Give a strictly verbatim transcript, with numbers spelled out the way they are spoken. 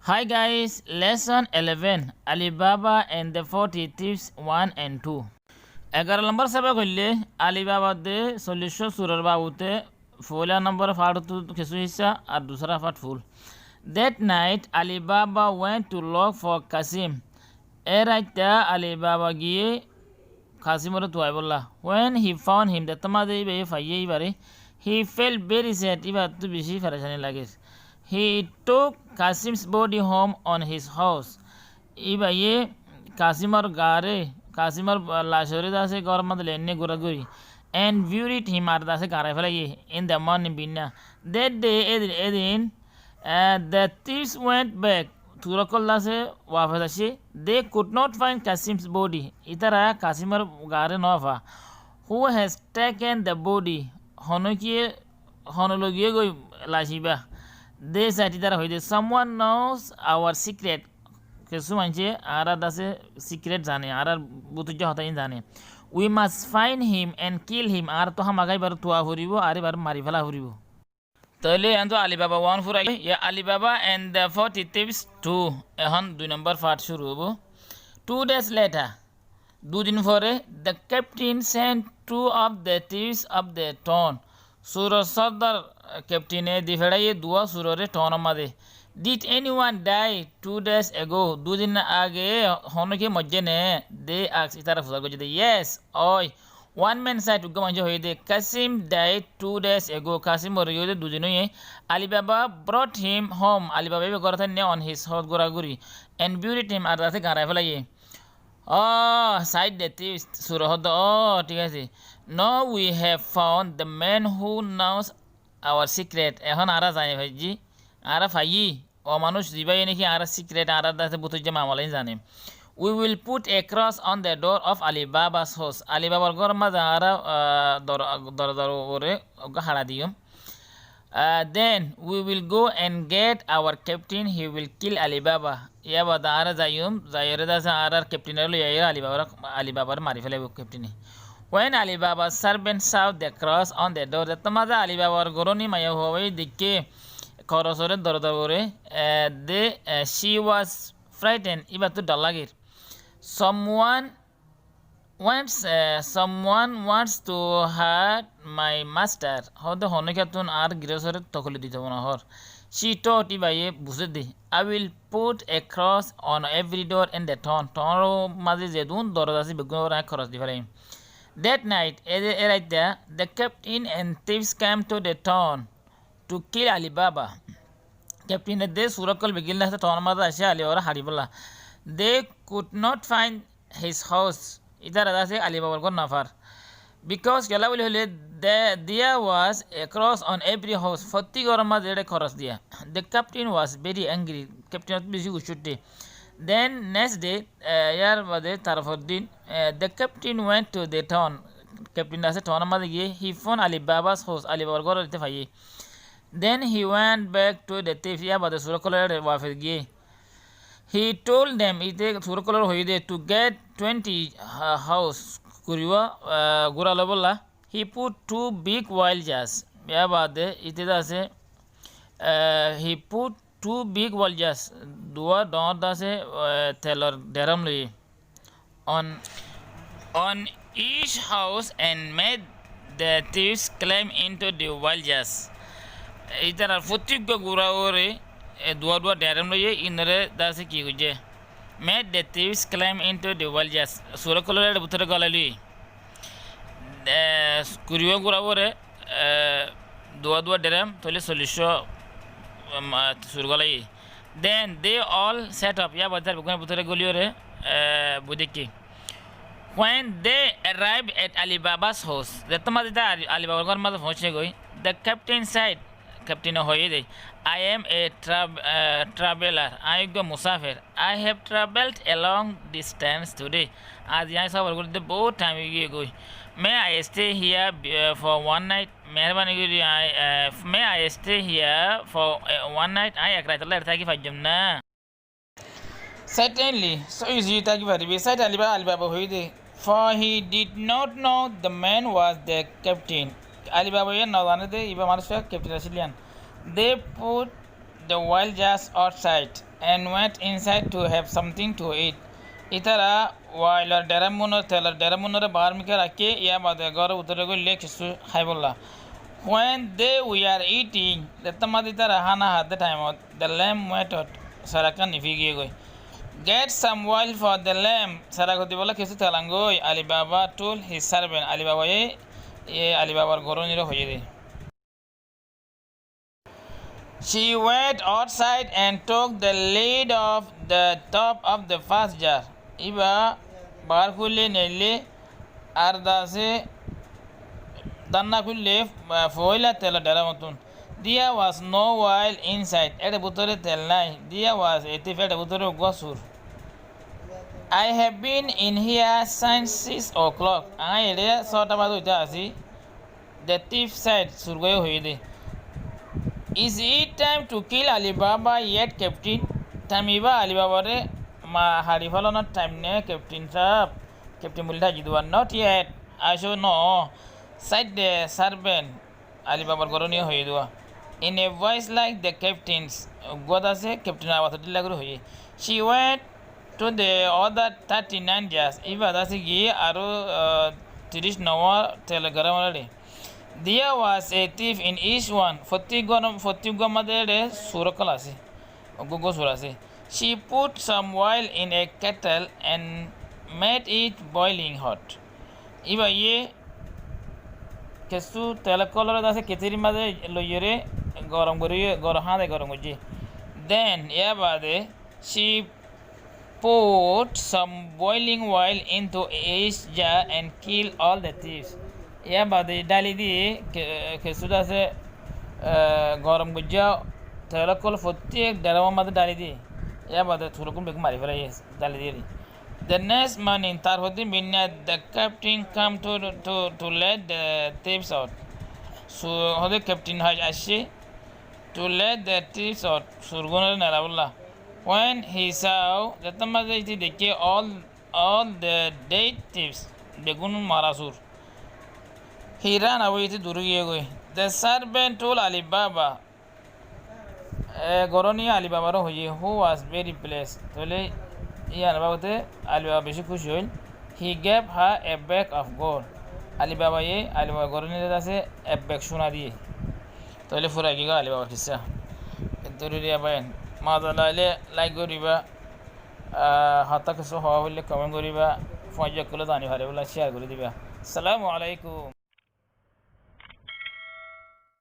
Hi guys, lesson eleven, Alibaba and the forty thieves one and two. Egaró lombor sobok óilde Alibaba de sollic cót suror babute foila nombor part ottu kessú hissa ar dusára part full. That night, Alibaba went to look for Kasim. E raitta Alibaba giyé Kasimore tuaibolla. When he found him, dettór mazé íbaye faiyé íbare, he felt very sad, íbattu beci ferecani lager. He took Kasim's body home on his horse. Íbaye Kasimor gaáre, Kasimor lacóre de asé góror mazé loiyainné guraguri. And buried him, ar de asé garai felaiyé, in the morning, binna. That day, edin, edin, eh, the thieves went back. Sur ókkol de asé wafes aiccé. They could not find Kasim's body. Ítara Kasimor gaáre no fa. Who has taken the body? Honókiye, hono loigiyé goi lac íba? They said, ítara hoiyé de, someone knows our secret. Kessú maincé añárar de asé secret zane, añárar bútijja hotá ín zane. We must find him and kill him. Añárattú hámaká íbare tua foribó ar íbare mari fela foribó. Tóile yián to Alibaba one fúrai giyé, Alibaba and the forty thieves two. Ehón dui nombor part cúru óibo. Two days later, dui din fore, the captain sent two of the thieves of the town. Suror sordar, eh, captain e di feçáiye duwá surore town or mazé. Did anyone die two days ago? Dui din age honókiye moijjé né? They asked, ítara fusár goijjé de. Yes, ói. One man said, uggwá maincé hoiyé de, Kasim died two days ago. Kasim mori giyé de dui din óiye. Alibaba brought him home. Alibaba íba górot ainné on his horse, guraguri. And buried him, ar de asé garai felaiyé. Oh, said the thieves, sure hoó de, oh, thík asé. Now we have found the man who knows our secret. Ehón añára zani faijjí, añára faiyí, ó manúic zibáye niki añárar secret, añárar de asé bútijja mamala ín zane. We will put a cross on the door of Alibaba's house. Alibabar góror mazé añára, ah, dor-, dorozar uore uggwá haçá diyum. Ah, then we will go and get our captain, he will kill Alibaba. Yá bade añára zaiyum, zaiyóre de asé añárar captain ore loi aiyóre Alibabar, Alibabar mari felaibo captain e. When Alibaba's servant saw the cross on the door, zettór mazé Alibabar goróni maiyafua bái deikké korosore dorozar uore, eh, de, eh, she was frightened, íbattú dhor lager. Someone wants, eh, someone wants to hurt my master. Hoó de honókiyattún añár girosóre tokolif dito mone hoór. She thought, íbaye buzé de, I will put a cross on every door in the town. Town or mazé zedún doroza asé beggún or añí cross di felaiyum. That night, e, e raitta, the captain and thieves came to the town to kill Alibaba. Captain e de sur ókkol beggín de asé town or mazé aicé Alibabar haçibólla. They could not find his house. Ítara de asé Alibabar gór no far. Because kiyólla buli hoilé, the, there was a cross on every house. Fottí góror mazé ére cross diya. The captain was very angry. Captain ot beci guccá uiththé. Then next day, eh, yar bade tar for din, eh, the captain went to the town. Captain de asé town or mazé giyé. He found Alibaba's house. Alibabar gór ore faiyé. Then he went back to the thieves. Yá bade sur ókkol ére wafes giyé. He told them, íte sur ókkol ore hoiyé de, to get twenty, uh, horses, kuriwá, uh, gura loibólla. He put two big vultures. Yá bade íte de asé, uh, he put two big vultures. Duwá dhoóñr de asé, uh, telor drum loiyé. On, on each horse and made the thieves climb into the vultures. Ítarar fottí uggwá gura ore, e, duwá duwá drum loiyé, inore de asé ki goijjé? Made the thieves climb into the vultures. Sur ókkol ore ére bútore golai loiyé. E, kuriwá gura ore, e, duwá duwá drum, tóile sollic cót, um, a, sur golaiyé. Then they all set up. Yá bade tar beggún bútore goliyóre, e, boi táikke. When they arrived at Alibaba's house, zettór mazé ítara Ali-, Alibabar gór mazé foóñice goi, the captain said, captain e hoiyé de, I am a tra-, e, traveler, añí uggwá musafer. I have travelled a long distance today. Aijja añí sófor gorí de bout time ói giyé goi. May I stay here, e, for one night? Meherbani gorí, I, e, may I stay here for, e, one night? Añí ek raitolla ére táki faijjum ná? Certainly, sóiyi sóiyi táki faribá, said Alibaba, Alibabaye hoiyé de. For he did not know the man was the captain. Alibabaye no zane de íba manúic captain asíl yián. They put the vultures outside. and went inside to have something to eat. Ítara wailor dheram munor, telor dheram munore baár muké rakí, yar bade góror bútore goillé kessú háibolla. When they were eating, zettót mazé ítara hána hádde thaimot, the lamb went out, serakkán nifí giyé goi. Get some oil for the lamb, serak dibolla kessú tel angoi, Ali Baba told his servant, Ali Babaye, e, Ali Babar gorónire hoiyé dé. She went outside and took the lid off the top of the first jar. Íba baár kúille neille ar dase dánna kúille, ah, foóila telor dheram ottún. There was no oil inside. Éçe bútore tel nái. There was a thief. Éçe bútore uggúa sur. I have been in here since six o'clock. Aññí eçé sóta bazé óite así. The thief said, surgóye hoiyé dé. Is it time to kill Ali Baba yet, Captain? Thaim ibá Ali Babare ma-, hari félonor thaim né, Captain sáb? Captain buli dháki dé, not yet, asó no, said the servant, Ali Babar goróniye hoiyé dé. In a voice like the captain's, uggúa dase Captain awaz dilla gorí hoiyé. She went to the other thirty-nine jars. Ibá dase giyé aró, ah, tiríc nombor telor dheram ore. There was a thief in each one. Fottí uggúa, fottí uggúa mazé éçe sur ókkol asé. Uggúa uggúa sur asé. She put some oil in a kettle and made it boiling hot. Íbaye kessú tel ókkolore dase ketélir mazé loiyóre gorom gorí, gorom, háñde gorom goijjé. Then, yar bade, she poured some boiling oil into each jar and killed all the thieves. Yar bade dháli diyé, ke-, kessú dase, ah, gorom goijjá tel ókkol fottí ek dheramor mazé dháli diyé. Yar bade sur ókkol beggún mari félaiyé, dháli diyé. The next morning, tar foddin binna, the captain came to, to, to let the thieves out. So, hóde captain hoi aiccé, to let the thieves out, surgúnore nelabolla. When he saw, zettót mazé íte deikké, all, all the dead thieves, beggún mara sur. He ran away, íte duri giyé goi. The servant told Ali Baba, e, goróniye Ali Babare hoiyé, who was very pleased. Tóile yían babote Ali Baba beci kúci óil. He gave her a bag of gold. Ali Babaye Ali Babar gorónire dase ek beg cúna diyé. Tóile fura giyé goi Ali Babar kissá. Dóri diya báiyain. Maza laile like goríba. Ah, hotá kessú hoó hoilé comment goríba. Foñjja ókkole zani fare bóla share gorí diba. Assalamu alaikum.